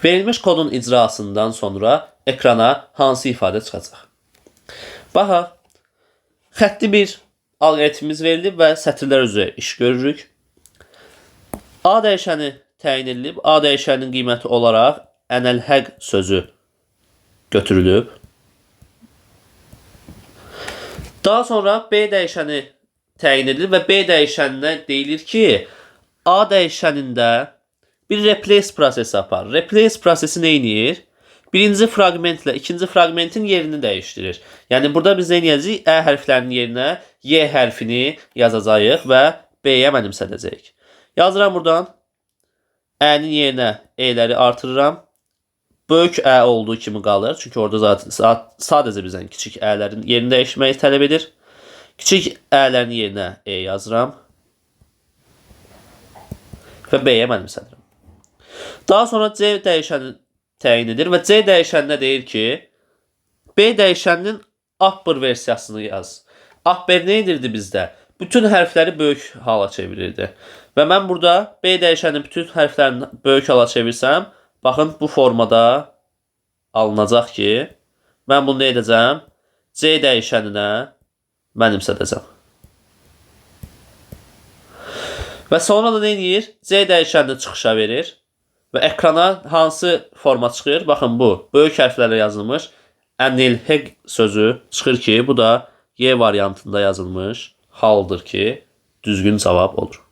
Verilmiş kodun icrasından sonra ekrana hansı ifadə çıxacaq? Baxaq. Xətti bir alqoritmimiz verilib və sətirlər üzrə iş görürük. A dəyişəni təyin edilib. A dəyişəninin qiyməti olaraq ənəl-həq sözü götürülüb. Daha sonra B dəyişəni təyin edilir və B dəyişəninə deyilir ki, A dəyişənində bir replace prosesi aparır. Replace prosesi nə edir? Birinci fraqmentlə ikinci fraqmentin yerini dəyişdirir. Yəni burada biz nə edəcəyik? Ə hərflərinin yerinə Y hərfini yazacağıq və B-yə mənimsədəcəyik. Yazıram buradan. Ə-nin yerinə E-ləri artırıram. Böyük Ə olduğu kimi qalır. Çünki orada zaten sadəcə bizdən kiçik Ə-lərin yerini dəyişməyi tələb edir. Kiçik Ə-lərin yerinə E yazıram. Və B-yə mənimsədirəm. Daha sonra C dəyişəni təyin edir və C dəyişəninə deyir ki, B dəyişəninin upper versiyasını yaz. Upper nə edirdi bizdə? Bütün hərfləri böyük hala çevirirdi. Və mən burada B dəyişəninin bütün hərflərini böyük hala çevirsəm, baxın bu formada alınacaq ki, mən bunu nə edəcəm? C dəyişəninə mənimsədəcəm. Və sonra da nə edir? C dəyişənini çıxışa verir. Və ekrana hansı forma çıxır? Baxın bu böyük hərflərlə yazılmış Ənil-Heq sözü çıxır ki, bu da Y variantında yazılmış haldır ki, düzgün cavab olur.